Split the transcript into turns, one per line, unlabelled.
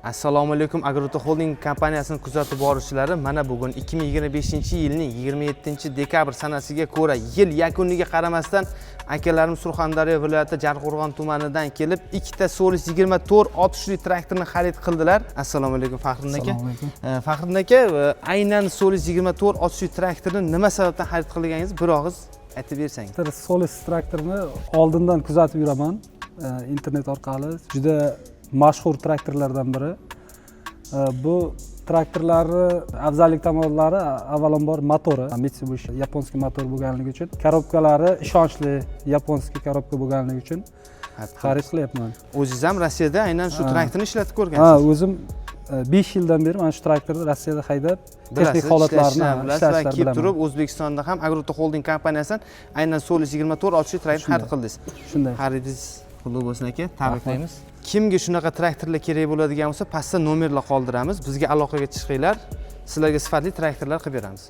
Assalomu alaykum, Agrota Holding kompaniyasini kuzatib boruvchilari. Mana bugun 2025 yilning 27 dekabr sanasiga ko'ra, yil yakuniga qaramasdan, akalarimiz Surxondaryo viloyati Jarqo'rg'on tumanidan kelib, ikkita Solis 24 otishli traktorni xarid qildilar. Assalomu alaykum, Faxriddin aka.
Assalomu alaykum.
Faxriddin aka, aynan Solis 24 otishli traktorni nima sababdan xarid qilganingizni bir og'iz aytib bersangiz.
Solis traktorini oldindan kuzatib yuraman internet orqali. Juda mashhur traktorlardan biri. Bu traktorlarni afzallik tomonlari, avvalambor, motori Mitsubishi японский motor bo'lganligi uchun, korobkalari ishonchli японский korobka bo'lganligi uchun xarid qilyapman.
O'zingiz ham Rossiyada aynan shu traktorni ishlatib
Ha,
ko'rgansiz.
O'zim 5 yildan beri mana shu traktorni Rossiyada haydab, texnik
Bilasiz,
holatlarini
ishlashini bilasiz va
ishlatishlarni
kelib
bilaman.
turib, O'zbekistonda ham Agrota Holding kompaniyasidan aynan Solis 24 otishli traktor xarid qildingiz.
Shunday.
Xaridingiz qutlug' bo'lsin, aka, tabriklaymiz. Kimga shunaqa traktorlar kerak bo'ladigan bo'lsa, pastda nomerlar qoldiramiz, bizga aloqaga chiqinglar, sizlarga sifatli traktorlar qilib beramiz.